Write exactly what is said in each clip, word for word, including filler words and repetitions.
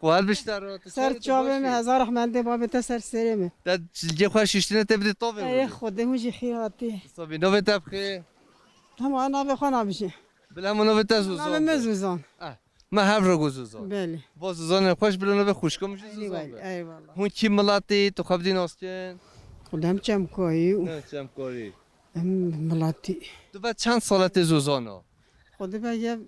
Kuhal biştero. Ser çavê me, hezar rehmendê babê te ser serê me. Te cilgê xwe şiştine te bidî tovê. Ey Xwedê, hûn jî xîr hatî. Sabî navê te bixê. Hema navê xwe nabijî. Bila hema navê te Zuzan. Navê me Zuzan. Eh, me hev re got Zuzan. Belê. Va Zuzanê xweş bila navê xwişka min jî Zuzan be. Eyvallah. Hûn kî milatî, tu xwe bidî naskin? Xwedê em çemkarî û Ne çemkarî. Em milatî. Tu ve çend sala tê Zuzana? Xwedê ve ye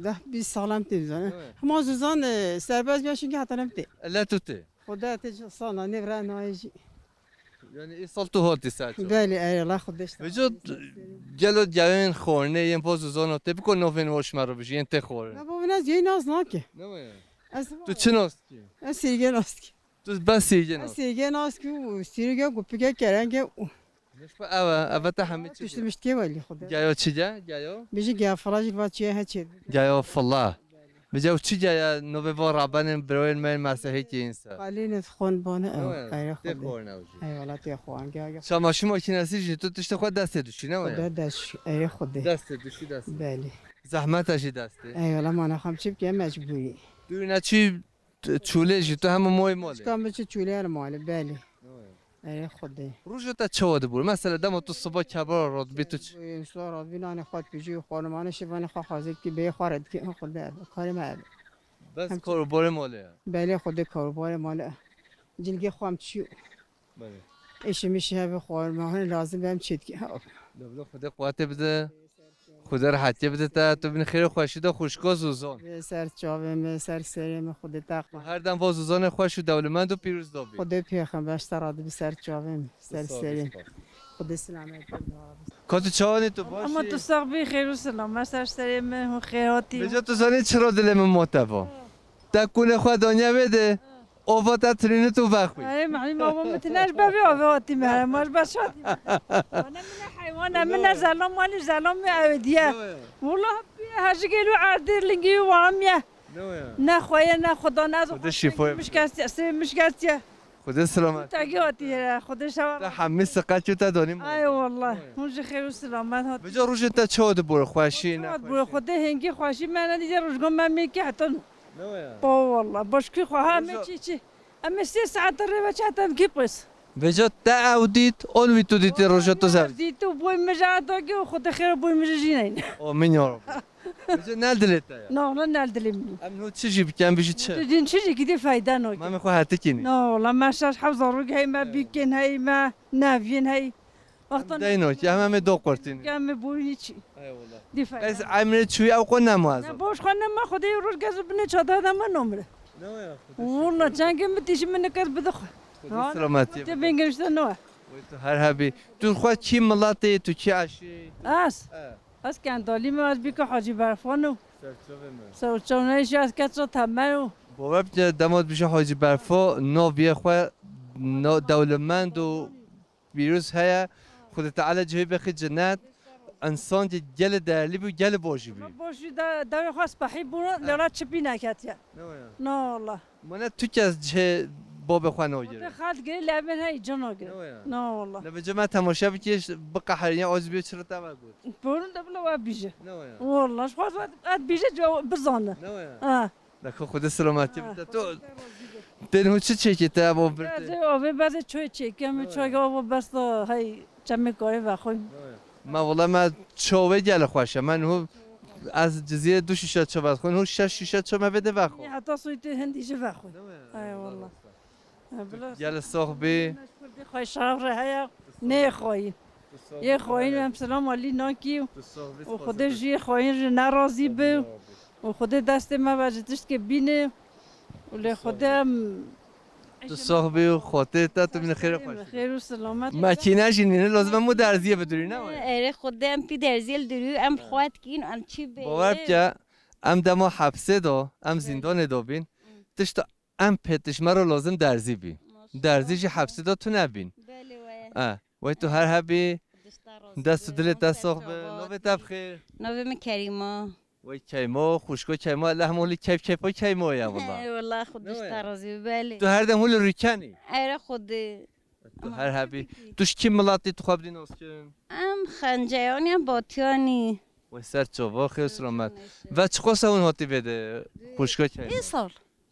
Deh bîst salan tê bizane. Evet. Hema Zuzan, e, serbest biya, çünkü heta nem tê. Ele tu tê. Xwedê tê ji sana, ne vira nayê jî. Yani ê sal tu hatî ser çav. Belê, ey Allah, Xwedê işte. Vêca gelo gevên xornê yên po Zuzana tê biko novên hoş me ro bijî yên tê xornê. Ne bo, ne zî nas nake. Ne mi ya? Ez Tu çi nas ki? Ez sirge nas ki. Tu bes sirge Ez nas. Sirge nas ki û sirge gupike kerenge û Nişpa ev e, ev e te hemî çi Tiştê diye? Miştê welî Xwedê. Geyo çi diye? Geyo? Bêjî geya fila jî va çiye heçê. Geyo fila. Bêje ew çi diye ya nobê va rabenên biroyên me yên mesihî kî înse. Qalîn ez xon bane ew. Ewe, Ey tê Xwedê. Xorne ew jî. Eyvallah tê xwan. Gel gel. Çamaşîr makinesi jî tu tiştê xwe destê dişî ne weye? Xwedê deş. Ey Xwedê. Destê dişî destê. Belê. Zehmet e jî destê. Eyvallah mana xam çi bike mecbûrî. Tu ne çi T-, çûlê jî tu hema moyê malê. Çika min çi çûlê her malê, belê. Oy. Erê Xwedê. Roja te çawa dibû? Mesela dema tu siba kebara radibî tu çi? Oy, siba radibî nanê xwe dipijî, xanimane şivanê xwe hazir dikî, bê xwe re dikî, ha Xwedê, karê me ev. Bes Hem çi- karobarê malê ya. Belê Xwedê karobarê malê. Cilgê xwe em çî. Belê. Eşê min şi hebe xwe, me hene lazim be em çê dikî. Ha. Deblo Xwedê quwetê bide. Xwedê rehetiyê bide te, tu bin xêr û xweşî de xwişko Zuzan. Vê ser çavê me, ser serê me, Xwedê te Her dem va Zuzanê xweş û dewlemend û pîroz de bî. Xwedê pêxember ji te radibî ser çavê me, ser Sağ ol, serê. sağ ol. Xwedê selamet bide. Ka tu çawanî tu baş Ama tu sax bî, xêr û selamet ser serê me, hûn xêr hatî. Vêca tu zanî çira dilê min ma te va. Te kunê xwe daniye vê de. Ova te tirînit û vexwî. Erê, malî ma bo min tine ji bevê avê hatî me, ma ji ber şatî me. Wana min e heywan e, min e zelam, malî zelam me ew diye. Wala her ji gel û erdê lingî û waham ye. Ne xwe ye, ne xudan, ez Xwedê şîfo ye. Mişkestiye, sê mişkestiye. Xwedê selamet. Te gi hatî here, Xwedê şewa. Te hemî siqet û te donî ma. Ay wallah, hûn ji xêr û selamet hat. Vêca rojê te çawa dibûre xweşî, ne Çawa dibûre, xweşî? Xwedê hingî xweşî me nedîye rojgan me mê ki heta Ne waya? Pa wallah, başkî xwe ha me Roja- çi çi. Em ê sê saet rê ve çi heta em kî pis. Vêca te ew dît, on wî tu dîtê roja tu zev. Dît û boy min ji heta ki û Xwedê xêr boy min ji jî neyne. Amin ya Rabbi. Vêca nel dilê te ya. Na, na nel dilê min. Em no çi jî bikin, em bijî çi? Tu din çi jî gidî fayda no. Mamê xwe hetikînî. Na, wala me şaş hewza rûg hey me, Evet. bîkin hey me, neviyên hey. Wextan Em deyno ki, em em ê do qurtîn. Em ê bûyî çi? Eyvallah. Dîfe. Ez emrê çûyî ew xwe nema ez. Ne boş xwe nema, Xwedê roj gez û binê çadira de me nomre. Ne ya, Xwedê Walla şükür. Çengê min tîşî min nikez bide xwe. Xwedê Ha, selametî te bide. Bingirişte ne. Wê tu her hebî. Tu xwe kî miletê, tu kî eşî? Ez? E. Ez Kendalî me, ez bîka Hacî Berfan û. Serçavê me. Serçavê me jî ez keça temel û. Bawer bike dema dibêje Hacî Berfo, naviyê xwe, na-, dewlemend û Pîroz heye, Xwedê Teala cihê bixî cennet, însan ki gelê değerli bû, gelê baş bî. Baş jî de, dewê xwe spehî bû, lê ra çipî neketiye. Ne waya? Na wallah. Mane tu kes cihê babê xwe nagire. Xwedê xalt girê lê evên hey cana gire. Ne waya? Na wallah. Ne vêca me temaşe bikî, biqeheriye, az bê çira te ve got. Borun de bila we bîje. Ne waya? Wallah, ji xwe ez bîje, bizane. Ne waya? Ha. Deka Xwedê selametî bide. Tu tên hû çi çêkî te ev av birtê? Bazê avê, bazê çay çêkî, em çay ava besta hey çemê karê vexwin. Me wala me çavê gelê xweş e. Me niho ez cizîrê du şîşe çav ez xwin, hû şeş şîşe çav me vê de vexwe. Heta soytê hindî jî vexwin. Ay wallah. Gelê sax bî. Xweşav re heye, nê xwayî. Yê xwayî em selam alî nakî. Û Xwedê jî xwayîn re nerazî bi. Û Xwedê destê me ve ji tiştkê bîne. Û lê Xwedê em Tu sax bî û xwatê te tu bîne xêr û xweş. Xêr û selamet. Makîne jî nîne, lazim em û derziyê bidurî, ne wayê? Erê Xwedê em pî derziyê li durî, em xwet kîn, em çi bê. Bawer bike, em dema hepsê de, em zîndanê de bîn. Tişta em pê tişt me re lazim derzî bî. Derzî jî hepsê de tune bîn. Belê wayê. E, wey tu her hebî. Dest û dilê te sax be. Navê te bi xêr. Navê min Kerîma. Wey Keymo, xwişko Keymo, lehmo li keyf keyfa Keymo ya wala. Ey wala, Xwedê ji te razî be, belê. Tu her dem hûn li rûkenî. Ey re Xwedê. Tu her hebî. Tu ji kî milatî tu xwe bidî naskin? Em Xenceyanî, em Batiyanî. Wey ser çava, xêr selamet. Ve çiqas e hûn hatî vê de xwişko Keymo? Îsal.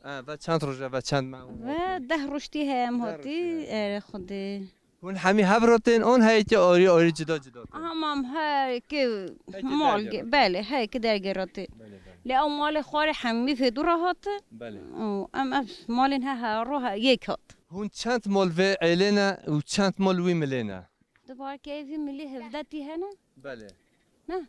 Ha, ve çend roj e, ve çend meh hûn hatî? Ve deh roj tî heye em hatî. Deh roj tî heye. Erê Xwedê. Hûn hemî hev re tên, an heyekî ayrî ayrî cida cida tên? Tamam, her ki mal, belê, her ki dergê re tên. Belê, belê. Lê ew malê xwarê hemî vê dû re hatin. Belê. Û em ev malên he, he ro he yek hat. Hûn çend mal vê êlê ne û çend mal wî milê ne? Di barkeyê vî milî hevdeh tî hene? Belê. Ne.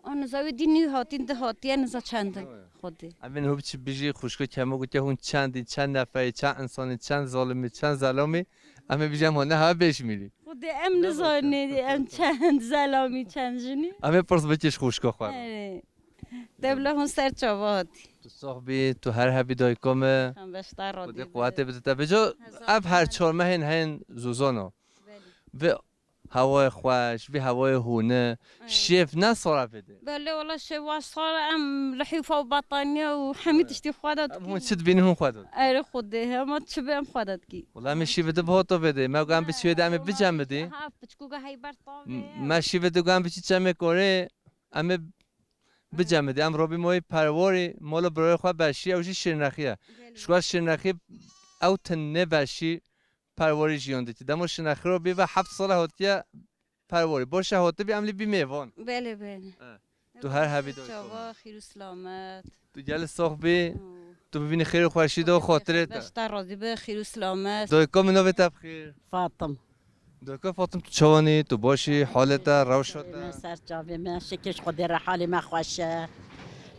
An niza wê dî nî hatîn, di hatiye, niza çend in. Oya. Xwedê. Em ê niho biçî bijî xwişko Kemo gotiye hûn çend in, çend neferî, çend insanî, çend zalimî, çend zelamî. Em ê bijî em hane ha bêşmîrî. Xwedê em nizanê em çend zelamî, çend jinî. Em ê pirs bikî ji xwişko xwe. Erê. Dewla hûn ser çava hatî. Tu sax bî, tu her hebî dayika me. Em beşdar Xwedê radî quwetê bide te. Vêca ev her çar mehên heyên zozana. Belê. Vê hewayê xweş, vê hewayê hûne, şêf ne sara vê de. Belê, wala şêf wa sara em lihîfa û bataniye û hemî tiştî xwe de dikî. Em hûn çi dibînin hûn xwe de. Erê Xwedê, hema çi be em xwe de dikî. Wala em ê şîvê de bihato vê de. Me gu em biçî wê de em ê bicemidî. Ha, piçkûka heyber tavê. Me şîvê de gu em biçî çemê korê. Em ê bicemidî. Em robî moyê perwarî, mola birayê xwe beşî, ew jî şirnexî ye. Belê. Ji xwe şirnexî ew tinê beşî perwarî jiyan dikî. Dema şirnexî robî ve heft sala hatiye perwarî. Baş e hatibî em lê bî mêvan. Belê, belê. E, tu her hebî dayika me. Çava, xîr û silamet. Tu gelî sax bî. Oo. Tu bibînî xêr û xweşî de û xatirê te. Beşdar razî be, xîr û silamet. Dayika min navê te bi xêr. Fatim. Doktor Fatim, tu çawanî, tu başî, halê te, rewşa te? Min ser çavê min, şikir ji Xwedê re halê me xweş e.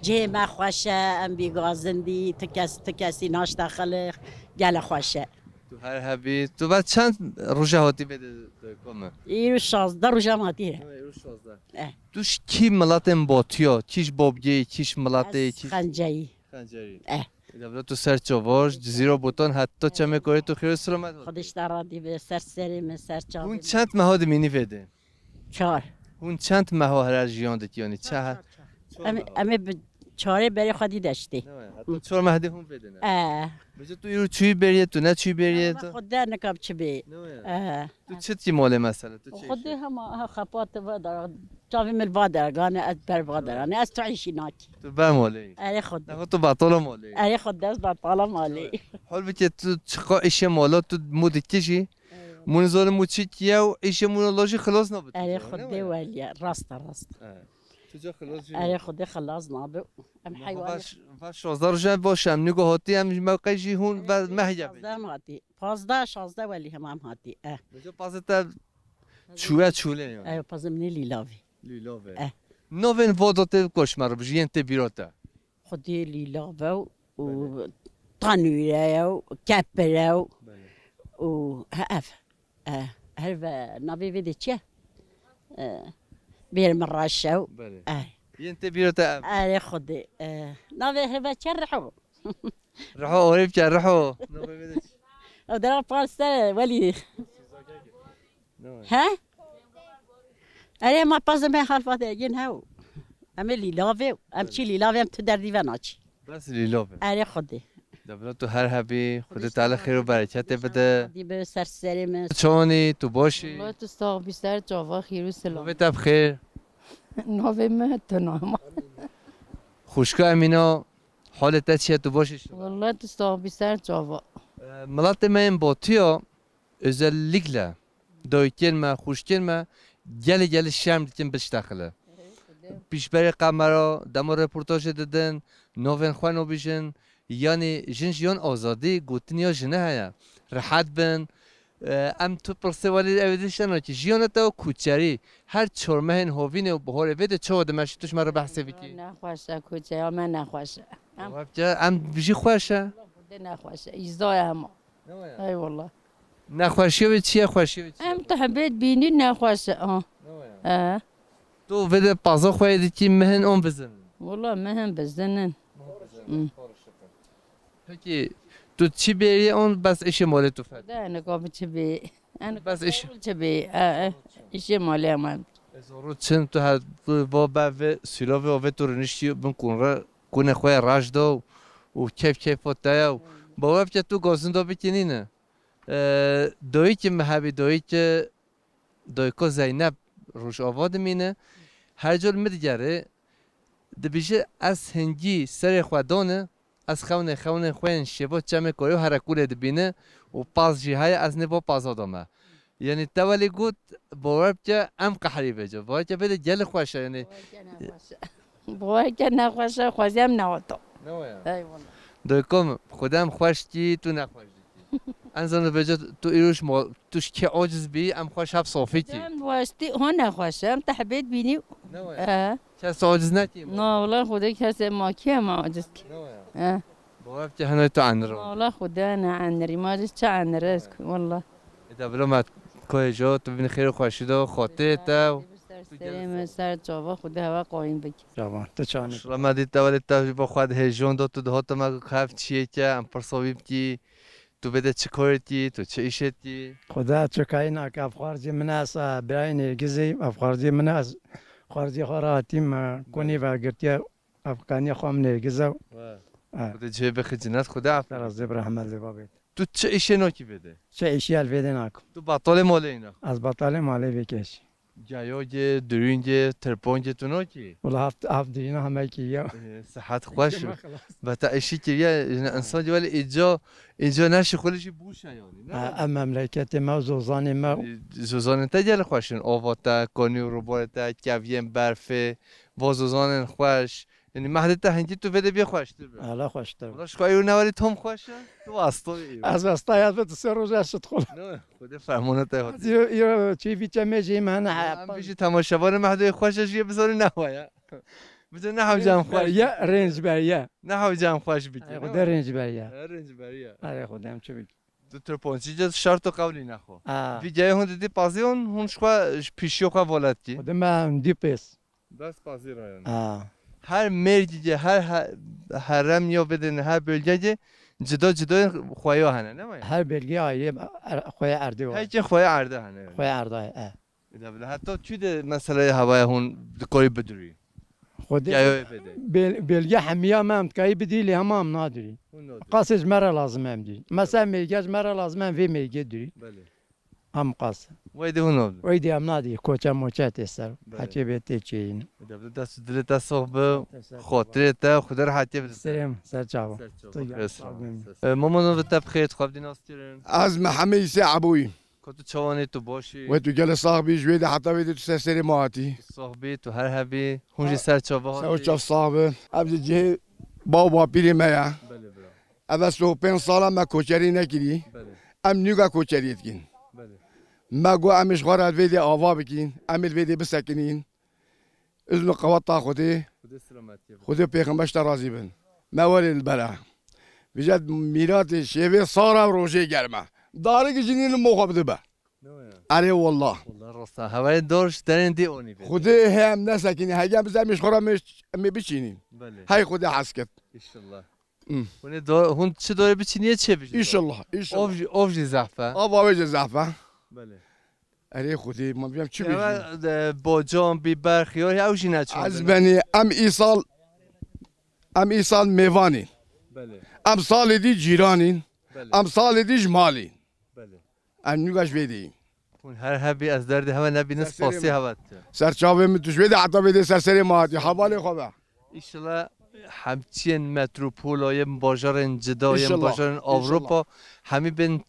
Cihê me xweş e, em bî gazindî, tu kes, tu kesî naşte xelix, gele xweş e. Tu her hebî, tu ve çend roja hatî vê de, de kom e? Îro şazdeh roja me hatî. Ha, îro şazdeh. Eh. Tu ji kî miletên batiya, kî ji Babgê, kî ji miletê, kî ji Xenceyî. Xencerî. Eh. Lewra tu ser çava ji Cizîra Botan heta çemê korê tu xêr û silamet hatî. Xwedê ji te razî be, ser serê min, ser çavê min. Hûn çend meha dimînî vê de? Çar. Hûn çend meha here jiyan dikî, yanî çe he-, çar, çar, çar. Em, em ê bi çarê berê xwedî de şitê. Ne waya, heta çar meh de hûn vê de ne? Eh. Vêca tu îro çûyî bêriyê, tu neçûyî bêriyê tu? Xwedê nikab çi bê. Ne waya. Eh. Tu çi dikî malê mesela? Tu çi Xwedê işe? Hema, ha, xepat va da, çavê min va dergane, ez ber va derane, ez tu işî nakî. Tu ber malê yî? Erê Xwedê. Nexwe tu betala malê yî? Erê Xwedê, ez betala malê yî. Hol bike tu çiqa işê mala tu mû dikî jî, eywa, mû nizanim mû çi kiye û işê mû la jî xilas nabit. Erê Xwedê weliye, rast e, rast e. Evet. Tu ca xilas jî nabe. Erê Xwedê xilas nabe. Em heywanê. Va şazdeh rojan va şem nîgo hatî em ji mewqey jî hûn ve mehya bê. Şazdeh em hatî. Pazdeh, şazdeh welî hema em hatî. Eh. Vêca pazê te çûye çûlê yanî. Eh, pazê min ê lîlavê. Lîlavê. Eh. Navên voda tê koşmar bijî yên tê bîra te. Xwedê lîlav e û tanûre ye û kepir e û, belê, û he ev. Eh, her ve navê vê de çi ye? Eh, bêr min reş e û. Belê. Eh. Yên tê bîra te ev. Erê Xwedê. Eh, navê her ve çi Riho. Riho, orê bike, Riho. Navê vê de çi? Ew dera par ser, welî. Ne var? He? Erê, ma pazê me halfa de yên hew. Em ê lîlavê, em çî lîlavê, em tu derdî ve naçî. Bes lîlav e. Erê Xwedê. Debra tu her hebî, Xwedê Teala xêr û bereketê bide. Dî bi ser serê min. Çawanî, tu baş î? Wela tu sax bî, ser çava, xêr û silav. Navê te bi xêr? Navê min Tuna ma. Xwişka Emîna, halê te çi ye, tu baş î? Wela tu sax bî, ser çava. E, miletê me yên batiya, özellikle dayikên me, xwişkên me gelê gelê şerm dikin biştexile. Pîşberê kamera, dema reportajê didin, navên xwe nabijin, yanî jin jiyan azadî, gotin ya jine heye. Rehet bin. E, em tu pirsê welî ew ê dişte nakî. Jiyana te û kuçerî, her çar mehên hovînê û biharê vê de çawa dimeşî tu ji me re behsê bikî? Nexweş e, kuçeya me nexweş e. Em Wabke, em bijî xweş e. Xwedê nexweş e. Îzaya hema. Ne waya? Ey wallah. Nexweşiya wê çi ye, xweşiya wê çi ye? Em tu hebê dibînî nexweş e, ha. Ne waya? He. Tu vê de paza xwe yê dikî mihin on bizin? Wallah mihin bizin in. Mihin bizin in. Hı. Peki, tu çi bêrî on bes işê malê tu fed? De, ne ka bi çi bê. En bes iş. Çi bê, e, e. İşê malê heman. Ez oru çin tu her tu va be ve sîlavê ove tu riniştî bin kunre. Kunê xwe ya raş da û keyf keyfa te ya û bawer bike tu gazinda bikî nîne. E, dayikê min hebî, dayikê, dayika Zeynep Rojava dimîne. Her car min digere, dibêje, ez hingî serê xwe dane, ez xewnê xewnên xwe yên şêbo çemê koyê û herekulê dibîne û paz jî heye, ez nêbo paza dome. Yanî te welî got, bawer bike em qehrî vêca. Bawer bike vê de gelê xweş e, yanî. Bawer ke nexweş e, xwezî em newato. Ne waya? Eyvallah. Doykom, Xwedê em xweş kî, tu nexweş dikî. En zana vêca tu îroj mo-, tu ji kê aciz bî, em xweş hev sofî kî. Em westî ho nexweş e, em tehbêt bînî. Ne waya? Ee. Kes aciz nekî mo? Na, wala Xwedê kesê ma kî em aciz kî. Ne waya? Ee. Bawer bike henoy tu enir. Wala Xwedê ne enirî, ma aciz çi enir ez, wala. Ê de bilo me koyê jo, tu bînî xêr û xweşî de, xatirê te û Ser serê me, ser çava, Xwedê hewa qayîm bike. Çava, tu çanî. Şula me dî te welê te ji bo xwe dihêjon do, tu dihote me hev çiyê ke, em pirsa wî bikî, tu vê de çi korê dikî, tu çi îşê dikî? Xwedê çi kayî nake, ev xwarzî min e, ez, e, birayê Nêrgizî, ev xwarzî min e, ez xwarzî xwe re hatîm, e, konî ve girtiye, ev kaniye xwe min Nêrgiz e. We. E. Xwedê cihê bixî cinet, Xwedê afî. Te razî bi rehmet li babê. Tu çi îşê nakî vê de? Çi îşî el vê de nakim. Tu batalê malê îna? Ez batalê malê vê keşî. Geyogê, durûngê, tirpongê tu nakî? Wala haft, haft dirîna heme kiriya. Ee, sihet xweş. Kema xelas. Ve te îşî kiriye, yani insan jî welê îca, îca neşî xwe jî bûşe yani, ne? Ha, em memleketê me, zozanê me. Ee, zozanên te gelê xweş in, ova te, konî û robarê te, keviyên berfê, va zozanên xweş. Yanî mehdê te hingî tu vê de bê xweştir be. Hala xweştir. Wala ji xwe îro newerî tom xweş e. Tu wasta îro. Ez wasta ya tu sê roja şit xwe. Ne, Xwedê fermana te hat. Îro, îro çî vî çemê jî me ne. Em bî jî temaşevanê mehdê xweş e jî bizanî ne waya. Bize ne hewcam xweş. Ya rênc ber ya. Ne hewcam xweş bikî. Xwedê rênc ber ya. Rênc ber ya. Arê Xwedê em çi bikî. Tu tirponçî ce şart û qewlî nexwe. Ha. Vî geyê hûn didî paziyon, hûn ji xwe, ji pîşiyo xwe volet kî. Xwedê me em dî pês. Bes pazî rayan. Ha. Her mêrgî, her he-, herem ya bidin, her bölgeyê cida cida xweya hene, ne mi? Her bölge ayrı er-, xweya erdê var. Her kê xweya erde hene. Xweya erde, e. Eda bile. Hatta tu de meseleyê hewaya hûn dikarî bidurî. Xwedê Geyoyê bide. Bel-, belge hemiya me em dikarî bidî, lê hema em nadurî. Hûn nadurî. Qasê ji me re lazim em dî. Mesela mêrge ji me re lazim em vê mêrgê durî. Belê. Em qas. Wey de hûn oldu. Wey de em nadî, koça moça tê ser. Belê. Hekê bê tê çêyin. Eda bile dest û dilê te sox bi. Teşekkür. Xotirê te, Xwedê rehetiyê bide. Serê min, ser çava. Ser çava. Tu gel. Res. Amin. E, Momo, navê te bi xêr, tu xwe bidî nas kirin. Ez Mihemed Îsê Ebûyî. Ka tu çawanî, tu baş î? We tu gelê sax bî, ji wê de heta wê de tu ser serê me hatî. Tu sax bî, tu her hebî. Hûn jî ser çava hatî. Ser çav sax bin. Ev jî cihê bav bapîrê me ye. Belê bira. Ev e sih û pênc sala me koçerî nekirî. Belê. Em nûka koçerî dikin. Belê. Me got em ê ji xwe re vê dê ava bikîn, em ê li vê dê bisekinîn. Îzn û qeweta Xwedê, Xwedê selametiyê bide. Xwedê pêxember ji te razî bin. Me werê li ber e. Vêca mîratê şêvê sara rojê germ e. Darik jinî li mo xwe bidibe. Ne ya? Erê wallah. Wallah rasta. Hewayê dor ji derên dê onî bê. Xwedê hê em nesekinî. Hege biz em ê ji xwe re em ê, em ê biçînîn. Belê. Hey Xwedê hez kir. Înşallah. Hmm. Hûn ê do-, hûn çi dorê biçînî yê çê bijî? Înşallah, înşallah. Ov jî, ov jî zehf e. Ava wê jî zehf e. Belê. Erê Xwedê, ma bîyam çi bêjim? Ya, e, bocan, bîber, xiyar, ew jî neçandin. Ez benî, em îsal, em îsal mêvanîn. Belê. Em salê dî cîranîn. Belê. Em salê dî ji malîn. Belê. Em nûka ji vê dî. Hûn her hebî ez derdê hewe nebînim, spasî hewe dikim. Ser çavê min tu ji vê de heta vê dê ser serê me hatî. Hevalê xwe be. Înşallah hemçiyên metropola, yên bajarên cida, yên bajarên Ewropa, hemî bên,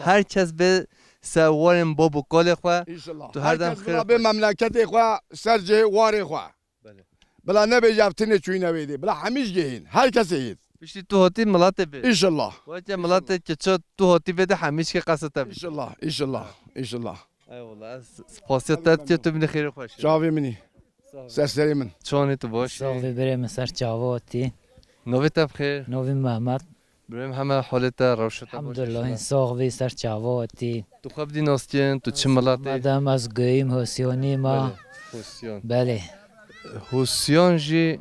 her kes bê ser warên bab û kalê xwe. Înşallah. Tu her dem xêr. Her kes bila bê memleketê xwe, ser cihê warê xwe. Belê. Bila nebêje ev tinê çûyîne wê dê. Bila hemî ji gehên. Her kesê hêt. Piştî tu hatî miletê bê. Înşallah. Weke miletê ke tu hatî vê de hemî ji qesa te bê. Înşallah, înşallah, înşallah. Eyvallah. Ez spasiya te dikim, tu bînî xêr û xweşî. Çavê min î. Ser serê min. Çawanî, tu baş î? Sax bî birê min, ser çava hatî. Navê te bi xêr? Navê Mehmet. Birê min, heme halê te, rewşa te baş e? Elhamdulillah, hîn sax bî, ser çava hatî. Tu xwe bidî nas kirin, tu çi miletî? Madem ez goyîm, Hosyanî me. Belê, Hosyan. Belê. Hosyan jî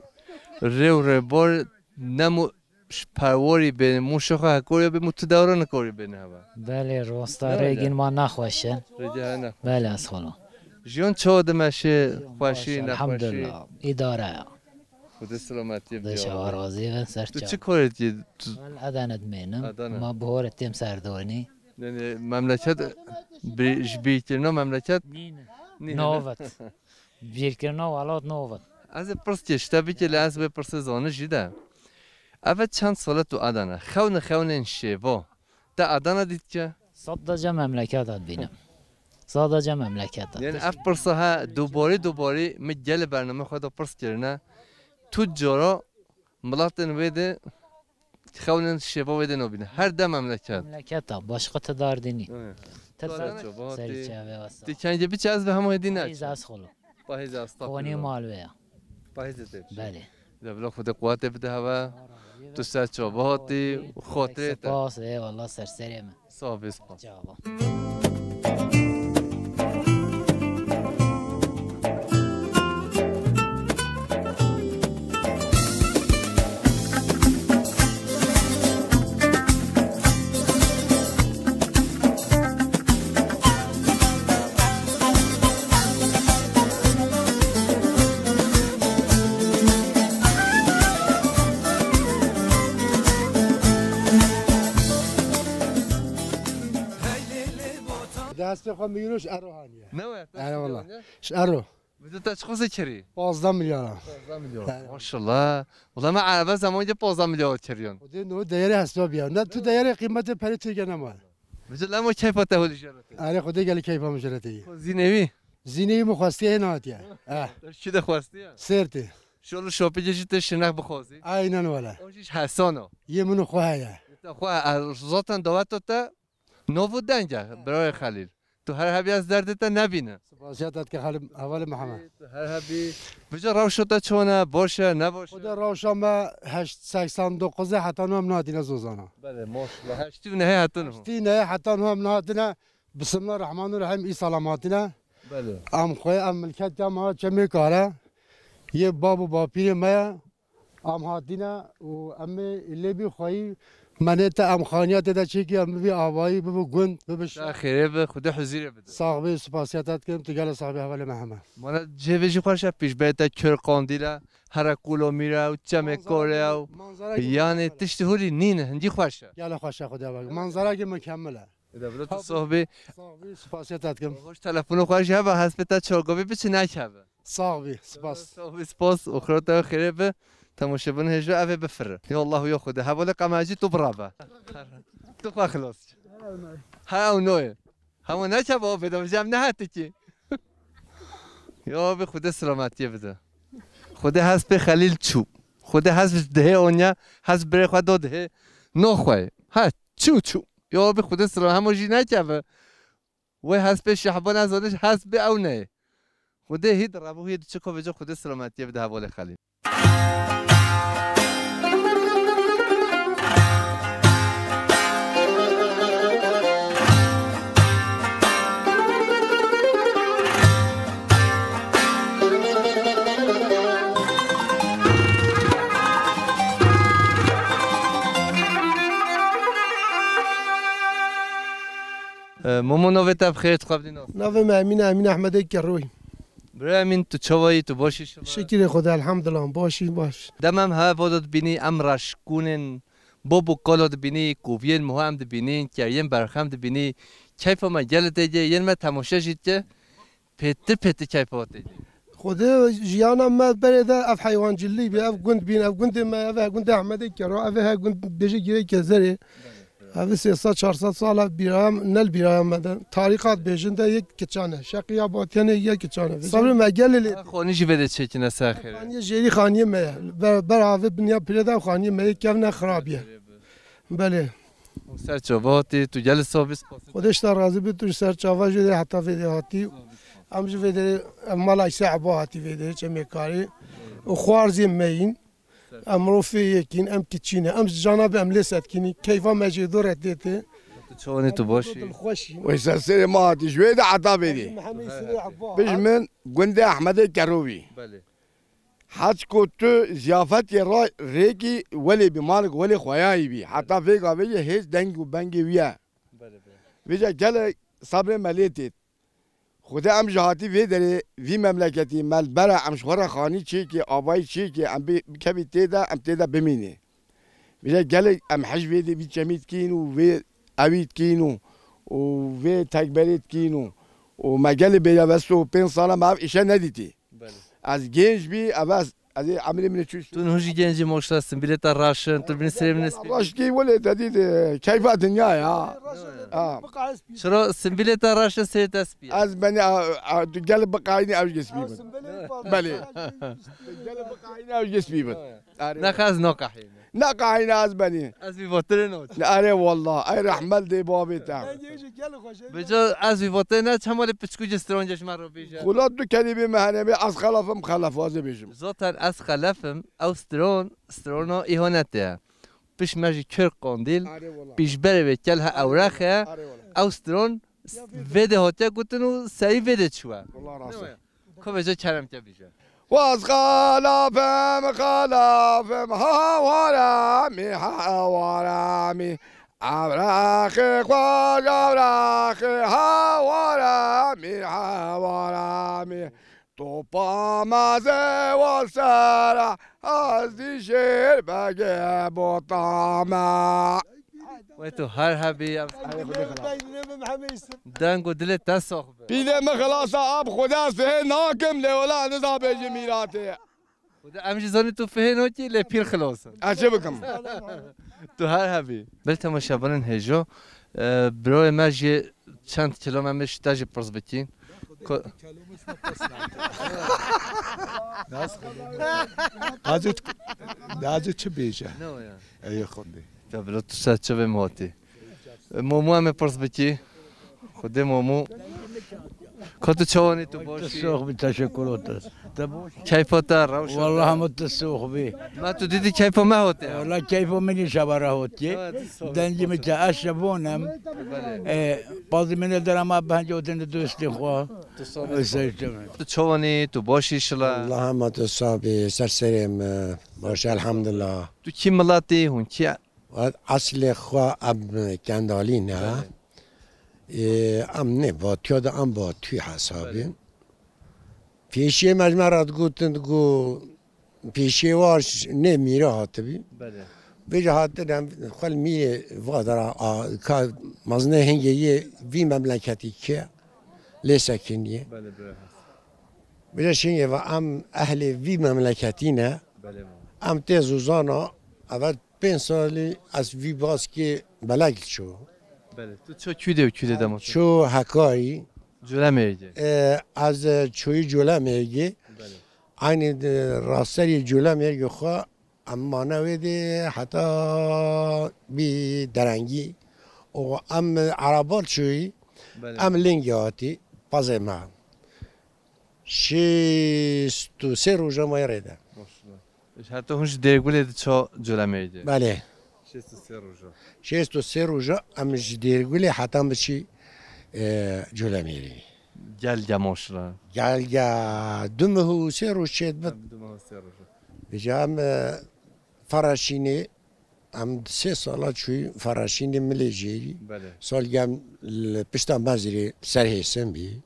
rê û rêbar ne mu Ji perwarî bên, mûşê xwe hekorî bê, mû tu dewre nikorî bêne heve. Belê, rosta rêgên ma nexweş in. Rêgê he nexweş. Belê, ez xwelo. Jiyan çawa dimeşê, xweşî, nexweşî? Elhamdulillah, îdare ya. Xwedê selametiyê bide. Xwedê şewa razî bin, ser çav. Tu çi korê dikî? Tu Wele Edene dimênim. Edene. Ma bihorê têm serdonî. Yanî memleket, bi-, ji bîrkirina memleket nîne. Nîne, ne? Navit. Bîrkirina welat navit. Ez ê pirs kê, ji te bikê, lê ez wê pirsê zanî jî de. Eve çend sale tu Adana? Xewnê xewnên şêvo. Te Adana dît ke? Sadece memleketa dibînim. Sadece memleketa. Yani ev pirsa he dubarî dubarî min gelê bername xwe de pirs kirine. Tu cara milatên wê de xewnên şêva wê de nabîne. Her de memleket. Memleketa, başka ti derdî nî. Hı. Ti Sare ser, çava serî tî. Çavê wasa. Tî kengê biçe ez ve hemû hêdî ne. Pahîz ez xolo. Pahîz ez Konî mal wê ya. Pahîz te. Belê. De bila Xwedê quwetê bide heve. Tu ser çava hatî, xotirê te. Spas, eyvallah, ser serê min. Sağ ol, spas. Çava. Destê xwe mîro ji Ero haniye. Ne we? Ero wala. Ji Ero. Bi tu te çiqasê kirî? Pazdeh milyara. Pazdeh milyar. He. Maşallah. Wala me eve zemanê pazdeh milyar kiriyan. O dê no değeri hesabı ya. Ne tu değeri qîmetê perê Tirkiye nema. Bi tu lemo keyfa te holî jeretê. Erê Xwedê gelî keyfa min jeretê. Zînê wî? Zînê wî min xwestiye hê nehatiye. Eh. Çi de xwestiye? Sêrtê. Şol şopî jî te şinek bixwazî. Aynen wala. O jî hesano. Yê min û xwe heye. Te xwe, e, zaten daweto te Nov û deng e, birayê Xelîl. Tu her hebî ez derdê te nebîne. Spasiya te dike Xelîl, hevalê Mihemed. Tu her hebî. Vêca rewşa te çawa ne, baş e, ne baş e? Xwedê rewşa me heşt, seksen dokuz e, heta niha em nehatîne Zozana. Belê, maşallah. Heştî û nehê hetin ho. Heştî nehê heta niha em nehatine. Bismillah Rahman Rahim, îsal em hatine. Belê. Em xwe, em milket ya me Çemê Kare. Yê bab û bapîrê me ye. Em hatine û em ê lê bî xweyî menê te em xaniya tê de çêkî em bibî avayî, bibi gund, bibi şe-. Te xêrê bi, Xwedê huzîrê bide. Sax bî, spasiya te dikim, tu gelek sax bî hevalê me heme. Mana cihê vê jî xweş e, pîşbeyê te kir qandîl e, here Qulomîr e û Çemê Kore e û yanê tiştî hûrî nîne, hindî xweş e. Gelek xweş e Xwedê bak. Manzara ki mukemmel e. Ede bilo tu sax bî. Sax bî, spasiya te dikim. Hoş telefonê xwe jî hebe, hespê te çorgovî biçi nekeve. Sax bî, spas. Sax bî, spas. Oxira te xêrê bi. Temaşebin hêja ev ê bifire. Ya Allah ya Xwedê. Hevalê qemecî tu birabe. Tu xwe xilas. Ha ew noye. Hema nekeve o bêde, em nehatikî. Ya Rabbi Xwedê selametiyê bide. Xwedê hespê Xelîl çû. Xwedê hesp ji dihê onya, hesp birê xwe do dihê. No xwe. Ha, çû çû. Ya Rabbi Xwedê selamet hema jî nekeve. Wê hespê Şehban ez zanî hespê ew neyê. Xwedê hî di rebû hî di çiko vêca Xwedê selametiyê bide hevalê Xelîl. E, Momo, navê te bi xêr, tu xwe bidî nav. Navê me Emîn e, Emîn Ehmedê Keroyî. Bira Emîn, tu çawa yî, tu baş î şima? Şikirê Xwedê, elhamdulillah, baş î, baş. Dema em heve vado dibînî, em reşkûnên bob û kalo dibînî, koviyên miho em dibînîn, keriyên berxem dibînî, keyfa me gelê tê dê, yên me temaşe jî dike. Pêtir pêtir keyfa tê. Xwedê jiyana me berê de ev heywancilî bî, ev gund bîn, ev gundê me, ev he gundê Ehmedê Kero, ev he gund bêje girê Kezerê. Ev sê sed çar sed sal e, bîraya me, ne li bîraya me de. Tarîxat bêjin de yek kiçan e. Şeqiya Batyanê yek kiçan e. Sabrê me gelê lê. Xanî jî vê de çêkine ser xêrê. Xaniyê jêrî xaniyê me ye. Ber, ber avê binya pire de xaniyê me yê kevne xirab ye. Belê. Ser çava hatî, tu gelê sax bî, spas. Xwedê ji te razî bî, tu ji ser çava jî dê heta vê dê hatî. Em ji vê dê, em mala Îsa Eba hatî vê dê, Çemê Karê. Û xwarzê me yîn. Em mirov fê yekîn, em kiçî ne. Em ji cana bi em lê setkînî. Keyfa me jê do re tê tê. Tu çawanî, tu baş î? Dilxweş î. Wê ser serê me hatî, ji wê de heta vê dê. Mij min gundê Ehmedê Kerovî. Belê. Heçku tu ziyafetê ra rêkî welê bî, malik welê xweyayî bî. Heta vêga vê yê hêç deng û bengê wî ye. Belê, belê. Vêca gelek sabrê me lê têt. Xwedê em ji hatî vê derê, vî memleketî, me li bere em ji xwe re xanî çêkê, avayî çêkê, em bê-, bikevî tê de, em tê de bimînê. Vêca gelek em hej vê dê vî çemî dikîn û vê ewî dikîn û, û vê tekberê dikîn û, û me gelê bêyavest û pênc sala me ev îşe nedîtî. Belê. Ez gênc bî, ev ez Ez ê emrê min çû. Tu niha jî genc î maşallah, simbîlê te reş in, tu binî serê min spî. Reşkî wele te dî de keyfa dinya ya. Ha. Çira simbîlê te reş in, serê te spî ye? Ez benî, a, a, tu gel biqayînî ew jî spî bin. Belê. Gel biqayînî ew jî spî bin. Are. Nexe ez naqehînim. Naqehîne ez benî. Ez vî vatirê naçim. Are wallah. Ay rehmet dê babê te. Vêca ez vî vatirê neçim, hema lê piçkû jî stron jî ji me re bêje. Xula tu kelîmê me hene bê, ez xelefim, xelef, ez ê bêjim. Zaten ez xelefim, ew stron, strona îhanetê ye. Piş me jî kir qandîl, Are wallah. Pîşberê wê kel he ewrex e, Are wallah. Ew stron vê de hatiye gotin û serî vê de çûye. Wallah rast e. Ko vêca kerem ke bêje. Waz xalafim, xalafim, hawaramî, hawaramî. Ewraxê xweş, ewraxê hawaramî, hawaramî. Topa me zewa sera, ez dî şêr begê botame. Wê tu her hebî, em Deng û dilê te sox be. Pîlê min xilasa ab Xuda sihê nakim lê wela niza bêjî mîratê. Xuda em jî zanî tu fihê nakî lê pîl xilas in. Ez çi bikim? Tu her hebî. Bil temaşevanên hêjo, e, birayê me jî çend kilo me min ji te jî pirs bikî. Ko- Hacı, hacı çi bêje? Ne o ya? Ey xwendê. Ya bila tu ser çi vê hatî? Momo em ê pirs bikî. Xwedê Momo. Ka tu çawanî, tu baş î? Sox bî, teşekkür û te. Te baş? Keyfa te rewş e? Wallah hema tu sox bî. Ma tu dîtî keyfa me hatiye? Wallah keyfa min jî şeva re hatiye. Evet, sox bî. Dengê min ke ez şevan im. Belê. E, pazî min e dera ma behence otin de dostê xwe. Tu sox bî. Wê ser çawanî? Tu çawanî, tu baş î şila? Wallah hema tu sox bî, ser serê me. Baş, elhamdulillah. Tu kî miletî, hûn kî Eslê xwe em kendalî ne. Belê. Ê, em ne Vatiya de, em Vatî hesabîn. Belê. Pêşiyê me ji me re digotin, digo pêşiyê war ne mîra hatibî. Belê. Vêca hatin em xwe li mîrê va de ra, a, ka mezinê hingê yê vî memleketî ke lê sekiniye. Belê, belê. Vêca şingê va em ehlê vî memleketî ne. Belê, ma. Em tê zûzana, eve pênc salî ez vî baskê belek çû. Belê. Tu ço kû de û kû de dema tu? Çû Hekarî. Colemêrgê. E, ez, e, çûyî Colemêrgê. Belê. Eynî de raserî Colemêrgê xwe em mane wê de heta bî derengî. Û em ereba çûyî, Belê. Em lingê hatî, pazê me. Şêst û sê roja mayê rê de. Maşallah. Ji heta hûn ji Dêrgulê diço Colemêrgê? Belê. Şêst û sê roja. Şêst û sê roja em ji Dêrgulê heta em biçî, e, Colemêrgê. Gelge maşallah. Gelge du meh û sê roj çêdibe. Em du meh û sê roja. Vêca em, e, Feraşînê, em sê sala çûyî Feraşînê milê jêrî. Belê. Salgem li pişta mezrê ser hêsin bî.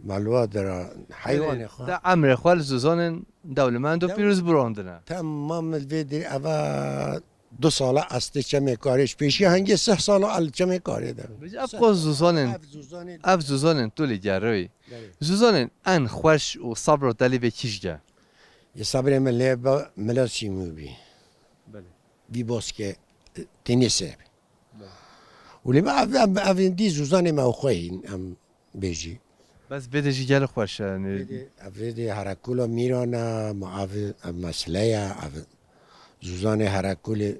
Malwa dira heywanê xwe. Te emrê xwe li zûzanên dewlemend û Dew- pîroz bi randine. Temam li vê dirê eva du sala ez tê çemê karê, ji pêşî hengê sih sala ez li çemê karê de. Ev qo zûzanên, Ev zûzanên ev zûzanên tu li gerroyî. Belê. Zûzanên en xweş û sabra te lê vê kî jî ge? Yê sabrê min lê be mila Sîmû bî. Belê. Vî baske, e, tenê se be. Belê. Û lê me ev, ev, ev êndî zûzanê me xwe hîn, em bêjî. Bes vê de jî gelek xweş e, yanî. Vê de, ev vê de herekula mîran e, ma ev, ev mesle ye, ev zûzanê herekulê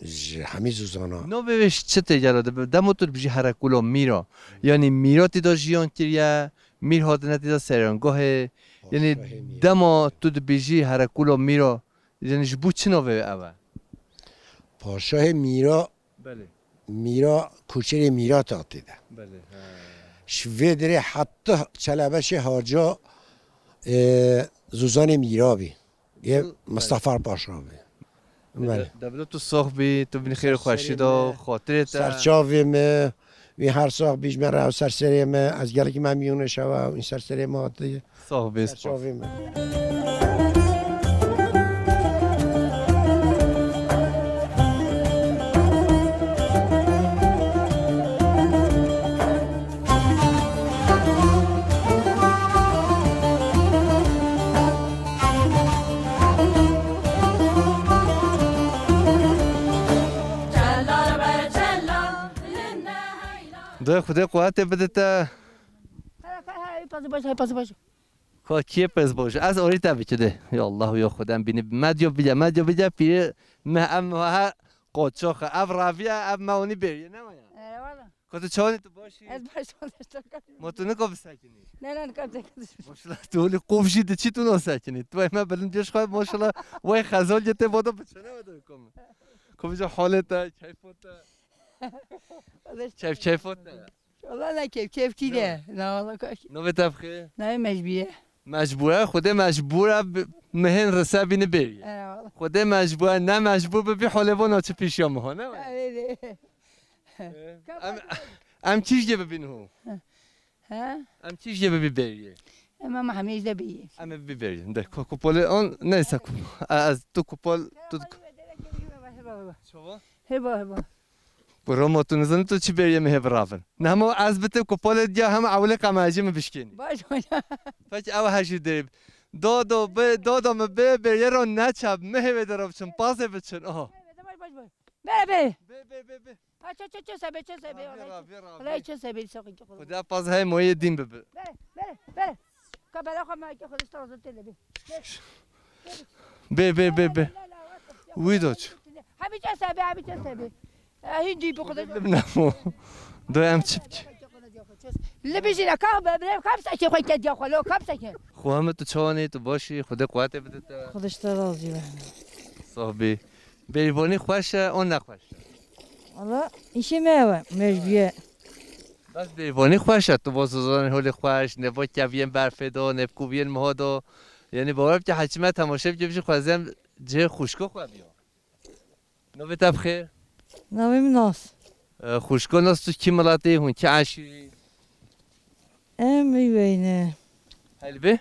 ji hemî zûzana. Navê wê ji çi tê gelo? Dema tu dibêjî herekula mîra, yanî mîra tê de jiyan kiriye, mîr hatine tê de seyrangahê, yanî Paşahê mîra. Dema tu dibêjî herekula mîra, yanî ji bo çi navê wê ev e? Paşahê mîra Belê. Mîra, koçerê mîra tatê de. Belê, he. Ji vê dirê heta Çelebeşê Haca, e, zûzanê mîra bî. Yê Zu- Mistefa Paşa bî. Belê. Belê. De-, devlet tu sox bî, tu binî xêr û xweşî de, xatirê te. Serçavê me, wî her sox bî ji me re ew ser serê me, ez gelekî memnûn e şeva, wî ser serê me hatî. Sox bî, spas. Serçavê me. Dê Xwedê quwetê bide te. Hele, hele, hele, pazı baş, hele, pazı baş. Ka kiyê pez baş? Ez orî te bikide. Ya Allah, ya Xwedem bînî. Medyo bile, medyo bile, pîrê me em ha qoçox. Ev raviye, ev me onî beriye, ne waya? Eyvallah. Ka tu çawanî, tu başî? Ez baş, baş, baş. Ma tu nika bisekinî? Ne, ne, nika bisekinî. Maşallah, tu holî qof jî diçî, tu nasekinî. Tu ê me bilind geş xwe, maşallah, way xezal gete vada biçene ve de kom. Kom jî halê te, keyfo te. Çev keyfo te. Wala ne keyf, keyf tî de. Ne? Na wala kaş. Navê te bixê? Navê Mecbûre. Mecbûre, Xwedê mecbûre bi-, mihên risa bîni bêrî. Eyvallah. Xwedê mecbûre, ne mecbûr bibî holê bo naçi pêşiya miho, ne? Eyvallah. Ee, em, em çî jê bibîn ho? He? Em çî jê bibî bêrî? Em, em hemî jê bî. Em ê bibî bêrî. De ku-, kupolê on, neyse ku-, ez tu kupol, tu Heba, heba, heba. Çawa? Heba, heba. Ku Roma, tu nizanî tu çi bêriyê min hê biravin. Ne hema ez bitim ku polê diya hema ewlê qemecî min bişkênî. Baş, baş. Peki ew hejî dê. Dodo bi, dodo min bi, bêriyê ro neçe, min hê wê de ro biçin, pazê biçin, oho. Baş, baş, baş. Bere, bere. Be, be, be, be. Ha, ço, ço, ço sebe, ço sebe. Ravi, ravi, ravi. Olay ço sebe, sokun ki. Xuda paz hey moyê din bibi. Bere, bere, bere. Kabela xwe me ki Xwedê star zot tele bi. Bê, bê, bê, bê. Wî doç. Hebî çe sebê, hebî çe sebê. Hîn dî bi Xwedê. Bim namo. Do em çi bik. Li bijîne ka be, bre, kam sekê xwe ke diya xwe, lo, kam sekê. Xwe heme tu çawanî, tu başî, Xwedê quwetê bide te. Xwedê ji te razî be. Sahbî. Bêrîvanî xweş e, an nexweş e? Wala, îşê me ew e, mecbûye. Bes bêrîvanî xweş e, tu bo zozanên holê xweş, nêbo keviyên berfê do, nêvkuviyên miho do. Yanî bawer bike heçî me temaşe bike, bijî xwezem cihê xwişko xwe biyo. Navê te bixêr? Navê min Nas. E, xwişko Nas, tu kî miletî, hûn kî eşîrî? Em wî weyne. Helbê?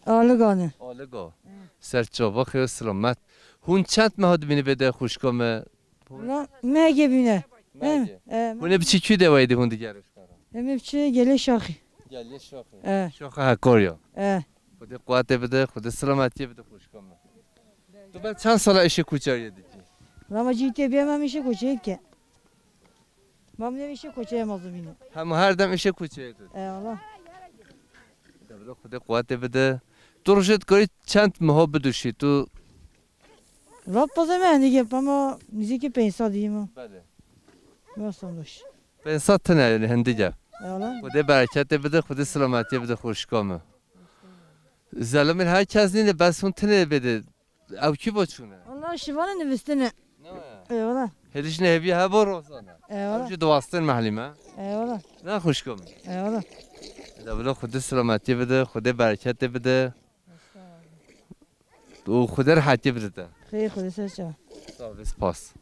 Aliga ne. Aliga. Ser çava xêr û silamet. Hûn çend meha dibînî bê de xwişka me? Na, mehekê bîne. Mehekê. Em, em. Hûn ê biçî kû de weydi hûn digerê ji xwe re? Em ê biçî gelê Şaxî. Gelê Şaxî. E. Şaxî Hekarya. E. Xwedê quwetê bide, Xwedê silametiyê bide xwişka me. Tu ben çend sala îşê koçeriyê dikî? Lama cî tê bê, em îşê koçeriyê dike. Mam ne işe koçeye mazlumîne. Hem her dem işe koçeye tu. Eyvallah. Devlet Xwedê quwetê bide. Tu rojê dikarî çend miho biduşî? Tu Rab pazeme hendige ama nizîkî pênc sed diyim. Belê. Nasıl olmuş? Pênc sed tine yani hendige. Eyvallah. Xwedê bereketê bide, Xwedê selametiyê bide xwişka me. Zelamên her kes nîne, bes hûn tine bide. Ew kî bo çûne? Wala şivane nivistine. Ne? Eyvallah. Hêdîş nehêvî hebo rozane. Eyvallah. Ew jî diwastin mehlî me. Eyvallah. Ne xwişko min? Eyvallah. Devlet Xwedê selametiyê bide, Xwedê bereketê bide. Û Xwedê rehetiyê bide te. Xêr, Xwedê ser çawa. Sağ ol, spas.